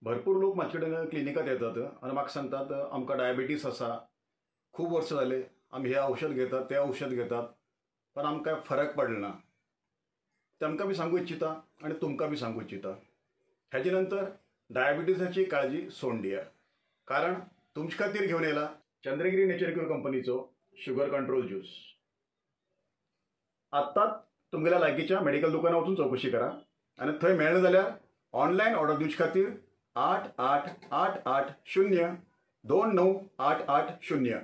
भरपूर लोक म्हाजे कडेन क्लिनिकात येतात आनी म्हाका सांगतात आमकां डायबिटीस आसा, खूब वर्सां जाले आमी हें औषध घेतात तें औषध घेतात, पण आमकां फरक पडलो ना। तांकां बी सांगू इच्छिता आनी तुमकां बी सांगू इच्छिता, हेजे नंतर डायबिटीसाची काळजी सोडून दिया, कारण तुमचे खातीर घेवन येयला चंद्रगिरी नेचर क्युअर कंपनीचो शुगर कंट्रोल ज्यूस। आत्ताच तुमगेल्या लागींच्या मेडिकल दुकानार वचून चवकशी करा आनी थंय मेळना जाल्यार ऑनलायन ऑर्डर दिवचे खातीर 8 8 8 8 0 2 9 8 8 0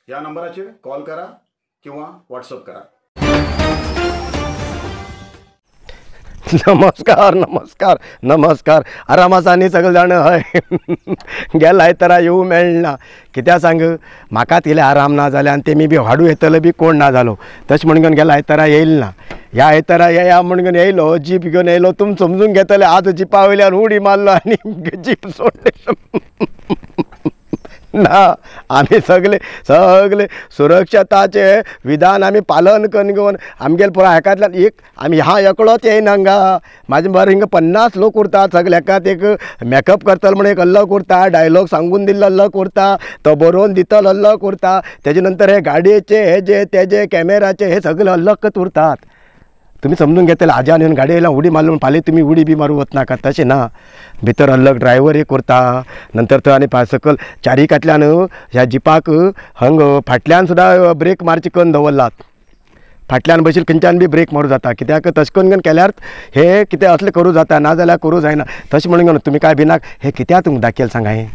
ह्या नंबराचेर कॉल करा किंवा व्हॉट्सअप करा। नमस्कार नमस्कार नमस्कार। आरामासांनी सगळे जाण हय गेला आयतारा येवं मेळना, कित्याक सांग म्हाका तितले आराम ना जाले आनी तेमी बी हाडू येतले बी कोण ना जालो, तशें म्हण घेवन गेला आयतारा येयले ना। ह्या आयतारा येया म्हण घेवन येयलो, जीप घेवन येयलो, तुमी समजून घेतले आज जिपा वयल्यान उडी मारलो आनी जीप सोडले ना। आमी सगळे सगळे सुरक्षताचे विधान आमी पालन करून घेवन आमगेले पुराय हेकांतल्यान एक आमी ह्या एकलोच येयना हांगा, म्हाजे बरोबर हिंगा 50 लोक उरतात, सगळे एकात एक मेकअप करतलो म्हण एक अलग उरता, डायलॉग सांगून दिल्लो अलग उरता, तो बरोवन दितलो अलग उरता, तेजे नंतर हे गाडयेचे हे जे तेजे कॅमेराचे हे सगळे अलगच उरतात। तुमी समजून घेतले आज्यान येवन गाडी येयला उडी मारलो म्हण फाल्यां तुमी उडी बी मारूं वचनाका, तशें ना। भितर अलग ड्रायवर एक उरता, नंतर थंय आनी सकयल चारिकांतल्यान ह्या जिपाक हंग फाटल्यान सुद्दां ब्रेक मारची कन्न दवरलात, फाटल्यान बशील खंयच्यान बी ब्रेक मारूं जाता, कित्याक तशें करून केल्यार हे कितें असलें करूं जाता, नाजाल्यार करूं जायना। तशें म्हणून घेवन तुमी काय भिनाक, हें कित्याक तुमकां दाखयल सांगा, हें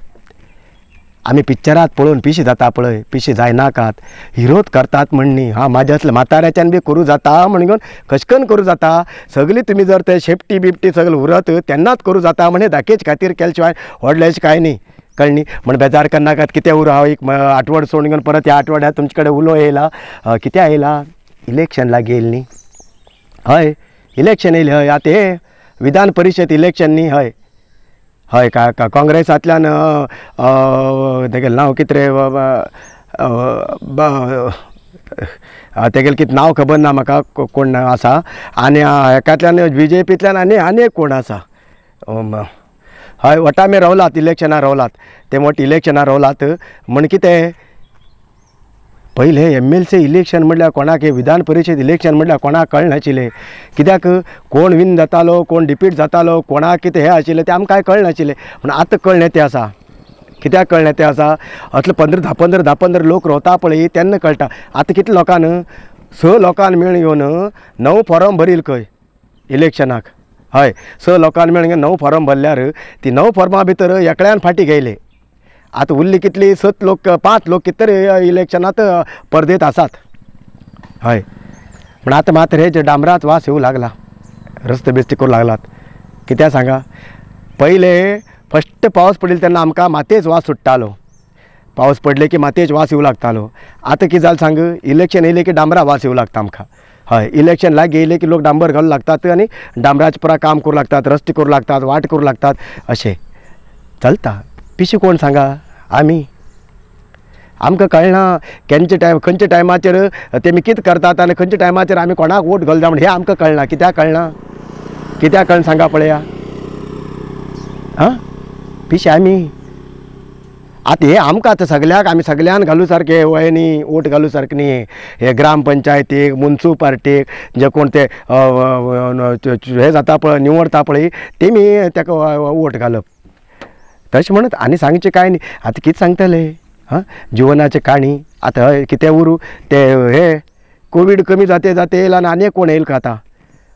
आमी पिक्चरात पळोवन पिशे जाता पळय, पिशे जायनाकात, हिरोत करतात म्हण न्ही, हां म्हाज्या असल्या म्हाताऱ्याच्यान बी करूं जाता म्हण घेवन कशें करून करूं जाता, सगळीं तुमी जर ते शेपटी बिपटी सगळें उरत तेन्नाच करूं जाता म्हण दाखयचे खातीर केले शिवाय व्हडलें कांय न्ही, कळ्ळें न्ही। म्हण बेजार करनाकात, कितें उरूं हांव एक आठवड सोडून घेवन परत ह्या आठवड्यात तुमचे कडेन उलो येयला, कित्याक येयला इलेक्शन लागीं येयलें न्ही, हय इलेक्शन येयलें, हय आतां हें विधान परिशद इलेक्शन न्ही, हय हय का काँग्रेसांतल्यान तेगेलें नांव कितें रे तेगेलें कितें नांव खबर ना म्हाका, कोण आसा आनी हेकांतल्यान बीजेपींतल्यान आनी आनी एक कोण आसा, हय वटा आमी रावलात इलेक्शनां रावलात, ते मोटे इलेक्शनां रावलात म्हण कितें पयलें MLC election म्हणल्यार कोणाक विधान परिशद इलेक्शन म्हणल्यार कोणाक कळनाशिल्लें, कित्याक कोण विन जातालो कोण डिपीट जातालो कोणाक कितें हें आशिल्लें तें आमकां कांय कळनाशिल्लें, पूण आतां कळ्ळें तें आसा, कित्याक कळ्ळें तें आसा, असले 15 10 15 10 15 लोक रावता पळय तेन्ना कळटा। आतां कितले लोकान 6 लोकान मेळून घेवन 9 फॉर्म भरील खंय इलेक्शनाक, हय 6 लोकान मेळून घेवन 9 फॉर्म भरल्यार ती 9 फॉर्मा भितर एकल्यान फाटीं घेयले, आतां उरली कितली 7 लोक 5 लोक कितें तरी इलेक्शनांत स्पर्धेंत आसात, हय। पूण आतां मात हे जे डांबराच वास येवं लागला, रस्ते बिस्ते करूं लागलात, कित्याक सांगा पयले फस्ट पावस पडिल्लो तेन्ना आमकां मातयेच वास सुट्टालो, पावस पडले की मातयेच वास येवं लागतालो, आतां कितें जालें सांग इलेक्शन येयलें की डांबरा वास येवं लागता आमकां, हय इलेक्शन लागीं येयलें की लोक डांबर घालूं लागतात आनी डांबराचें पुराय काम करूं लागतात, रस्ते करूं लागतात, वाट करूं लागतात, अशें चलता। पिशें कोण सांगा आमी, आमकां कळना केन्ना टायम खंयच्या टायमाचेर तेमी कितें करतात आनी खंयच्या टायमाचेर आमी कोणाक वोट घालता म्हण हें आमकां कळना, कित्याक कळना, कित्याक कळना सांगा पळया, आं पिशें आमी। आतां हें आमकां आतां सगळ्याक आमी सगळ्यान घालूं सारकें वय न्ही, वोट घालूं सारकें न्ही, हे ग्रामपंचायतीक मुन्सिपार्टीक जे कोण ते हें जाता पळय निवडता पळय तेमी ताका वोट घालप, तशें म्हणत आनी सांगचें कांय न्ही। आतां कितें सांगतले हां जिवनाचे काणी, आतां हय कितें उरूं ते हे कोवीड कमी जाते जाते येयला आनी आनी कोण येयल का आतां,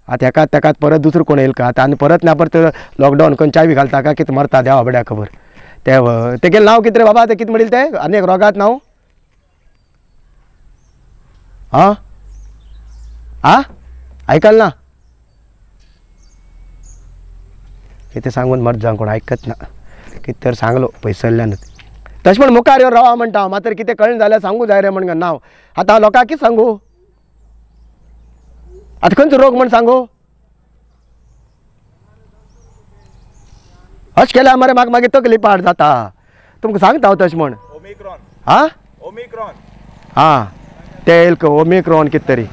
आतां हेकात तेकात परत दुसरो कोण येयल का आतां, आनी परत ना परत लॉकडावन खंय चावी घालता काय कितें मरता देवा बड्या खबर, ते तेगेलें नांव कितें रे बाबा तें कितें म्हणिल्लें तें आनी एक रोगात नांव आं आं आयकल ना, कितें सांगून मरत जावं कोण आयकत ना, कितें तर सांगलो पयसल्ल्यानूच, तशें म्हण मुखार येवन रावा म्हणटा हांव, मात्र कितें कळना जाल्यार सांगू जाय रे म्हण नांव, आतां हांव लोकांक कितें सांगू, आतां खंयचो रोग म्हण सांगू, अशें केल्यार मरे म्हाका मागीर तकली पाड जाता, तुमकां सांगता हांव तशें म्हण। आं आं ते येयल ओमिक्रॉन कितें तरी,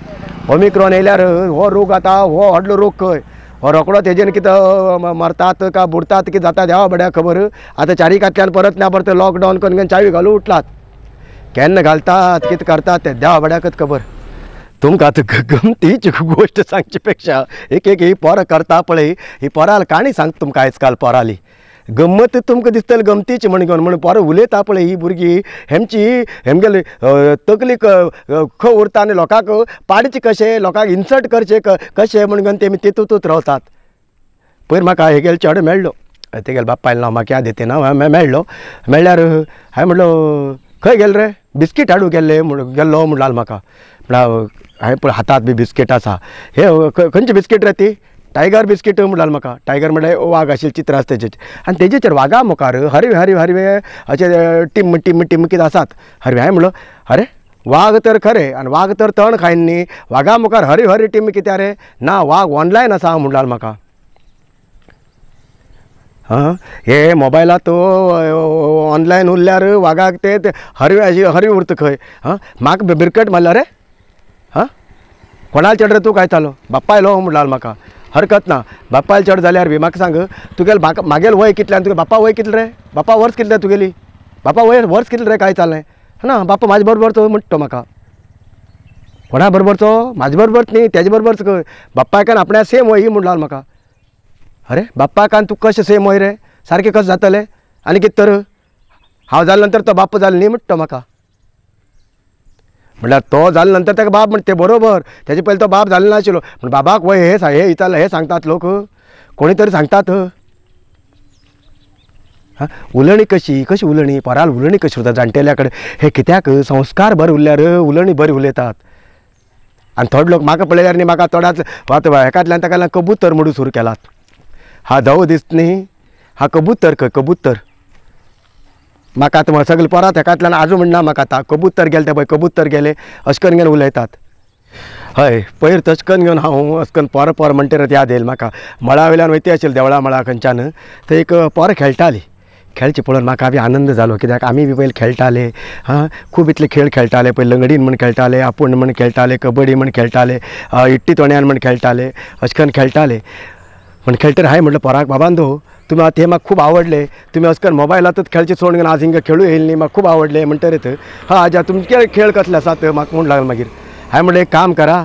ओमिक्रॉन येयल्यार हो रोग आतां हो व्हडलो रोग खंय, हो रोकडो तेजेन कितें मरतात का बुडतात कितें जाता देवा बड्या खबर. आतां चारिकांतल्यान परत ना परत लॉकडावन करून चावी घालून उठलात, केन्ना घालतात कितें करतात ते देवा बड्याकच खबर. तुमकां आतां गमतीची गोश्ट सांगचे पेक्षा एक एक ही पोरां करता पळय, ही पोरां काणी सांगता तुमकां. आयज काल पोराली गम्मत तुमकां दिसतली गमतीची म्हण घेवन म्हण पोरां उलयता पळय ही भुरगीं हेमची हेमगेली तकली खंय उरता आनी लोकांक पाडचें कशें, लोकांक इन्सल्ट करचें कशें म्हण घेवन तेमी तितूंतच रावतात. पयर म्हाका हेगेलो चेडो मेळ्ळो, तेगेले बापायलें नांव म्हाका याद येता ना, मेळ्ळो. मेळ्ळ्यार हांवें म्हणलो खंय गेले रे, बिस्कीट हाडूंक गेल्ले म्हण गेल्लो म्हणलाल म्हाका. म्हळ्यार हांवें पळय हातात बी बिस्कीट आसा, हे खंयची बिस्कीट रे ती, टायगर बिस्कीट म्हणलाल म्हाका. टायगर म्हणल्यार वाग आशिल्लें चित्र आसा तेजेर आनी तेजेचेर वागा मुखार हरवे हरवे हरवे अशें टिम टिम टिम कितें आसात हरवे. हांवें म्हणलो अरे वाग तर खरें आनी वाग तर तण खायन न्ही, वागा मुखार हरवी हरवी टिम कित्याक रे, ना वाग ऑनलायन आसा म्हणलाल म्हाका. हां हे मोबायलात ऑनलायन उरल्यार वागाक ते हरवे अशी हरवी उरता खंय. हां म्हाका बिरकट मारलो रे, हां कोणाल चेड रे तूं काय चालो, बाप्पा येयलो म्हणलाल म्हाका. हरकत ना, बापायल चड जाल्यार बी म्हाका सांग तुगेले म्हाका मागेल वय कितलें आनी तुगे बापा वय कितलें रे, बापा वर्स कितलें तुगेली, बापा वय वर्स कितलें रे काय चाललें ना, बापा म्हाजे बरोबर तो म्हणटा तो म्हाका. कोणा बरोबरचो, म्हाजे बरोबर न्ही तेजे बरोबरच खंय, बाप्पाक आनी आपणा सेम वय म्हणलाल म्हाका. अरे बाप्पाक आनी तुका कशें सेम वय रे, सारकें कशें जातलें आनी कितें तर हांव जाले नंतर तो बाप्पा जालो न्ही म्हणटा तो म्हाका. म्हणल्यार तो जाले नंतर ताका बाप म्हणटा ते बरोबर, तेजे पयलीं तो बाप जालो नाशिल्लो. पूण बाबाक वय हे हे विचारलें, हे सांगतात लोक, कोणी तरी सांगतात. हां उलयणी कशी कशी उलयणी पोराल उलयणी कशी उरता जाणटेल्या कडेन, हे कित्याक संस्कार बरें उरल्यार उलयणी बरी उलयतात. आनी थोडे लोक म्हाका पळयल्यार न्ही म्हाका तोंडांत हेकांतल्यान ताका कबूतर म्हणून सुरू केलात. हा धवो दिसता न्ही, हा कबूतर खंय कबूतर. म्हाका आतां सगळे पोरां तेकांतल्यान आजू म्हणना म्हाका आतां कबूतर गेले ते पळय कबूतर गेले अशें करून घेवन उलयतात. हय पयर तशें करून घेवन हांव अशें करून पोरां पोरां म्हणटकच याद येयली म्हाका. मळा वयल्यान वयता आशिल्लें देवळा मळा खंयच्यान, थंय एक पोरां खेळटालीं, खेळचें पळोवन म्हाका बी आनंद जालो कित्याक आमी बी पयलीं खेळटाले. हां खूब इतले खेळ खेळटाले, पयलीं लंगडीन म्हण खेळटाले, आपूण म्हण खेळटाले, कबड्डी म्हण खेळटाले, इट्टी तोणयान म्हण खेळटाले, अशें करून खेळटाले. म्हण खेळटना हांवें म्हटलें पोराक, बाबांनो तुमी आतां हे म्हाका खूब आवडले, तुमी अशें करून मोबायलांतच खेळचें सोडून घेवन आज हिंगा खेळूं येयली न्ही, म्हाका खूब आवडलें म्हणटरीत हां आजा तुमचे खेळ कसले आसात म्हाका म्हणूंक लागले. मागीर हांवें म्हणलें एक काम करा,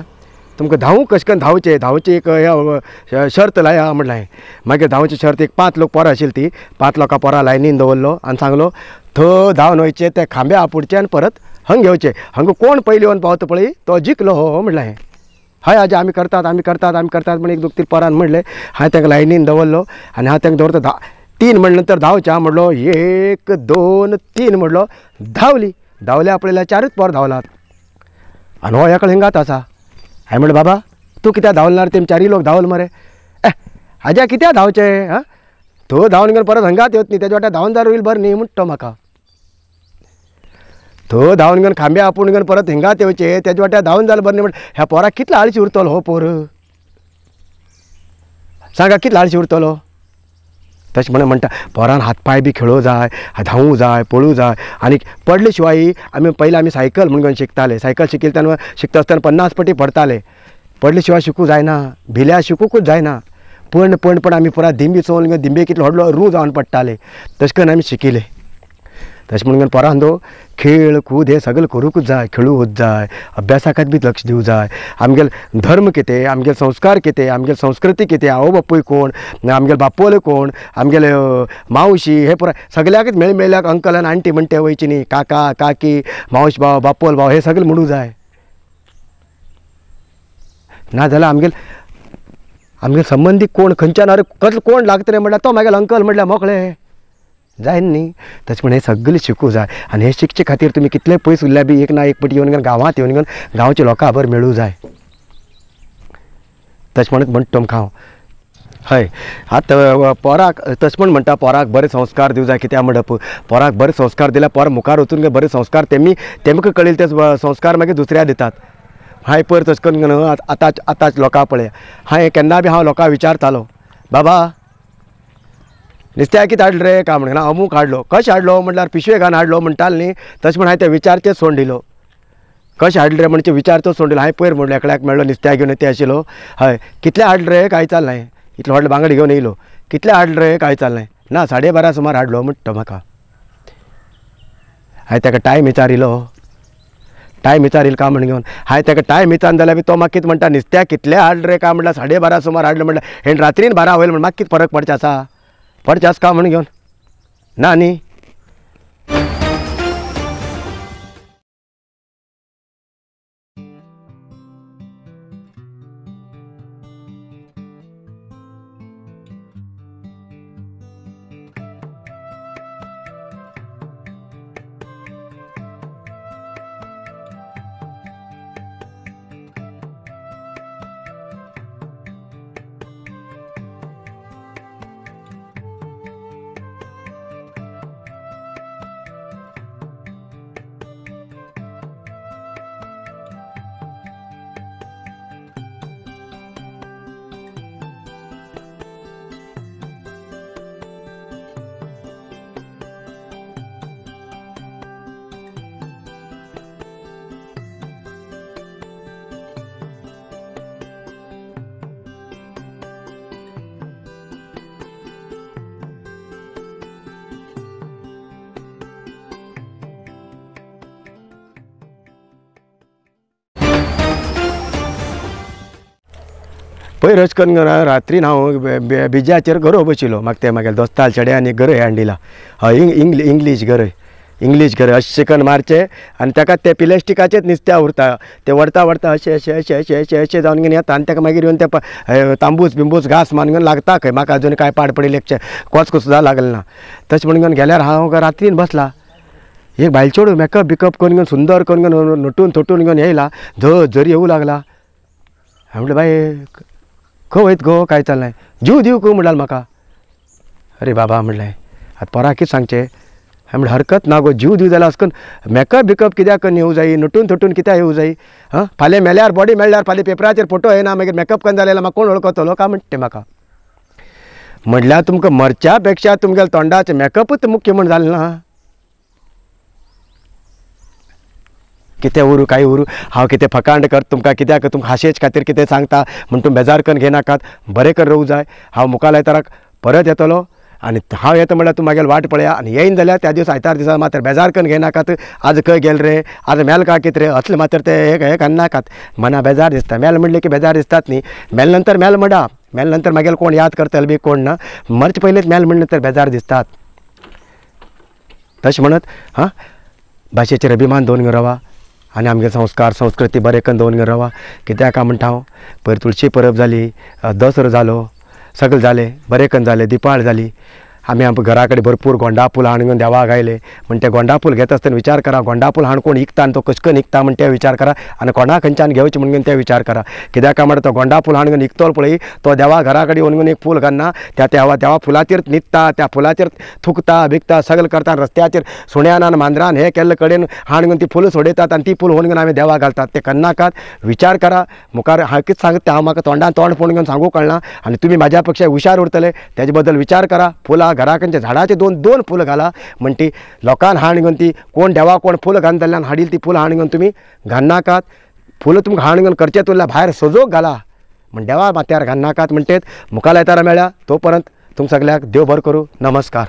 तुमकां धांवूं कशें करून धांवचें, धांवचें एक हे शर्त लाया म्हणलें हांवें. मागीर धांवची शर्त एक 5 लोक पोरां आशिल्ली ती 5 लोकां पोरां लायनीन दवरलो आनी सांगलो थंय धांवन वयचें, ते खांबे आपुडचे आनी परत हंग घेवचें, हांगा कोण पयलीं येवन पावता पळय तो जिखलो हो म्हणलें हांवें. हय आजी आमी करतात आमी करतात आमी करतात म्हण एक दोग तीन पोरान म्हणलें. हांवें तांकां लायनीन दवरलो आनी हांव तांकां दवरता 3 म्हणलें नंतर धांवचें. हांव म्हणलो 1 2 3 म्हणलो, धांवली धांवल्या पळयल्यार 4च पोर धांवलात आनी हो एकलो हिंगात आसा. हांवें म्हणलें बाबा तूं कित्याक धांवल ना रे, तेम 4 लोक धांवल मरे. ए आज्या कित्याक धांवचें, हां थंय धांवन घेवन परत हंगात येवत न्ही, तेज्या वाट्याक धांवन जाल्यार वयल बरें न्ही म्हणटा तो म्हाका. थंय धांवन घेवन खांबे आपूण घेवन परत हिंगात येवचें, तेज्या वाट्याक धांवन जाल्यार बरें न्ही म्हण ह्या पोराक कितलो आळशी उरतलो हो पोर, सांगा कितलो आळशी उरतलो. तशें म्हणून म्हणटा पोरान हात पांय बी खेळूं जाय, धांवूं जाय, पळूं जाय. आनी पडले शिवाय आमी पयलीं आमी सायकल म्हण घेवन शिकताले, सायकल शिकयतना शिकता आसतना 50 पटी पडताले, पडले शिवाय शिकूं जायना, भिल्या शिकूंकूच जायना. पण पण पण आमी पुराय दिंबी चोवन घेवन दिंबे कितलो व्हडलो रूं जावन पडटाले, तशें करून आमी शिकिले. तशें म्हणून पोरांनो खेळ कूद हे सगळें करूंकूच जाय, खेळूंकूच जाय, अभ्यासाकच बी लक्ष दिवंक जाय. आमगेले धर्म कितें, आमगेले संस्कार कितें, आमगेली संस्कृती कितें, आवय बापूय कोण, आमगेले बापोल कोण, आमगेले मावशी, हे पुराय सगळ्याकच मेळ मेळ्ळ्याक अंकल आनी आंटी म्हणटे वयची न्ही, काका काकी मावश भाव बापोल भाव हे सगळें म्हणूंक जाय. ना जाल्यार आमगेले आमगेले संबंदी कोण खंयच्यान अरे कसलो कोण लागतले रे म्हणल्यार तो मागेलो अंकल म्हणल्यार मोकळे जायन न्ही. तशें म्हण हें सगळें शिकूं जाय आनी हें शिकचे खातीर तुमी कितले पयस उरल्या बी एक ना एक पटी येवन गांवांत येवन घेवन गांवच्या लोकां बरोबर मेळूं जाय. तशें म्हणत म्हणटा तुमकां हांव. हय आतां पोराक तशें म्हण म्हणटा पोराक बरे संस्कार दिवं जाय. कित्याक म्हणप पोराक बरे संस्कार दिल्यार पोर मुखार वचून बरे संस्कार तेमी तेमकां कळिल्ले ते संस्कार मागीर दुसऱ्या दितात. हांवें पयर तशें करून आतां आतांच लोकां पळय, हांवें केन्ना बी हांव लोकांक विचारतालो, बाबा नुस्त्याक कितें हाडलें रे काय म्हणून, अमूक हाडलो, कशें हाडलो म्हणल्यार पिशवे घालून हाडलो म्हणटालें न्ही. तशें म्हण हांवें तें विचारचें सोडून दिलो, कशें हाडलें रे म्हणजे विचारचो सोडून दिलो. हांवें पयर म्हणलें एकल्याक मेळ्ळो नुस्त्याक घेवन ते आशिल्लो, हय कितलें हाडलें रे काय विचारलें हांवें, इतलो व्हडलो बांगडे घेवन येयलो कितले हाडलो रे काय चाललें ना 12:30 सुमार हाडलो म्हणटा म्हाका. हांवें ताका टायम विचारिलो टायम विचारील का म्हण घेवन हांवें ताका टायम विचारून जाल्यार बी तो म्हाका कितें म्हणटा नुस्त्याक कितले हाडले रे काय म्हणल्यार 12:30 सुमार हाडलो म्हणल्यार हेण रात्रीन 12 वयल म्हण म्हाका कितें फरक पडचें आसा पडचें आसा का म्हण घेवन ना न्ही. पयर अशें करून रात्रीन हांव बिजाचेर गरोव बशिल्लो म्हाका ते मागीर दोस्ताल चेडे आनी गरय हाडिला हय इंग्लीश गरय इंग्लीश गरय अशें करून मारचें आनी ताका ते प्लास्टिकाचेच नुस्त्या उरता ते व्हरता व्हरता अशें अशें अशें अशें अशें अशें जावन घेवन येता आनी ताका मागीर येवन ते तांबूस बिंबूस घास मारून घेवन लागता खंय म्हाका अजून कांय पाड पडिल्लें कोचको सुद्दां लागलें ना. तशें म्हणून घेवन गेल्यार हांव रात्रीन बसला एक बायल चेडूं मेकअप बिकअप करून घेवन सुंदर करून घेवन नटून थटून घेवन येयला झरी येवूं लागला. हांवें म्हणलें बाय खंय वयत गो काय चल्लें जीव दिव गो म्हणल्यार म्हाका. अरे बाबा म्हणलें आतां पोराक कितें सांगचें हांवें म्हणलें हरकत ना गो जीव दिव जाल्यार अशें करून मेकअप बिकअप कित्याक करून येवं जायी नटून थटून कित्याक येवं जायी हां फाल्यां मेल्यार बॉडी मेळ्ळ्यार फाल्यां पेपराचेर फोटो येना मागीर मेकअप करून जाल्यार म्हाका कोण वळखतलो काय म्हणटा म्हाका. म्हणल्यार तुमकां मरच्या पेक्षा तुमगेल्या तोंडाचें मेकअपूच मुख्य म्हण जालें ना. कितें उरूं कांय उरूं हांव कितें फकांड कर तुमकां कित्याक तुमकां हांशेच खातीर कितें सांगता म्हण तूं बेजार करून घेयनाकात बरें कर रोवूं जाय. हांव मुखार आयताराक परत येतलो आनी हांव येता म्हणल्यार तूं मागीर वाट पळया आनी येयन जाल्यार त्या दिसा आयतार दिसा मात्र बेजार करून घेयनाकात आज खंय गेल रे आज मेल काय कितें रे असलें मात्र ते हें घालनाकात मना बेजार दिसता. मेल म्हणलें की बेजार दिसतात न्ही मेल नंतर मेल म्हणा मेल नंतर मागीर कोण याद करतले बी कोण ना मरचे पयलींच मेल म्हणलें तर बेजार दिसतात. तशें म्हणत हां भाशेचेर अभिमान दवरून रावा आनी आमगे संस्कार संस्कृती बरें करून दवरून रावा. कित्याक काय म्हणटा हांव पयर तुळशी परब जाली दसरो जालो सगळें जालें बरें करून जालें दिपाळ जाली आमी आमकां घरा कडेन भरपूर गोंडा फूल हाडून घेवन देवाक आयले म्हण ते गोंडा फूल घेता आसतना विचार करा गोंडा फूल हाडून कोण इकता आनी तो कशें करून इकता म्हण ते विचार करा आनी कोणा खंयच्यान घेवचें म्हण ते विचार करा. कित्याक काय म्हणटा तो गोंडा फूल हाडून घेवन इकतलो पळय तो देवा घरा कडेन येवन घेवन एक फूल घालना त्या देवा फुलाचेर न्हिदता त्या फुलाचेर थुकता बिकता सगळें करता रस्त्याचेर सुण्यान आनी मांजरान हें केल्ले कडेन हाडून घेवन ती फुलां सोडयतात आनी ती फूल व्हरून घेवन आमी देवाक घालतात. ते करनाकात विचार करा. मुखार हांव कितें सांगता हांव म्हाका तोंडान तोंड फोडून घेवन सांगूंक कळना आनी तुमी म्हाज्या पेक्षा हुशार उरतले तेजे बद्दल विचार करा. फुलां घराकडच्या झाडाचे दोन दोन फुलां घाला म्हणटी लोकांक हाडून घेवन ती कोण देवा कोण फुलां घालून जाल्ल्यान हाडील ती फुलां हाडून घेवन तुमी घालनाकात. फुलां तुमकां हाडून घेवन करचें तुला भायर सजोवंक घाला म्हण देवा माथ्यार घालनाकात म्हणटेच मुखार आयतारा मेळ्ळ्या तो पर्यंत तुमकां सगळ्याक देव बरो करूं. नमस्कार.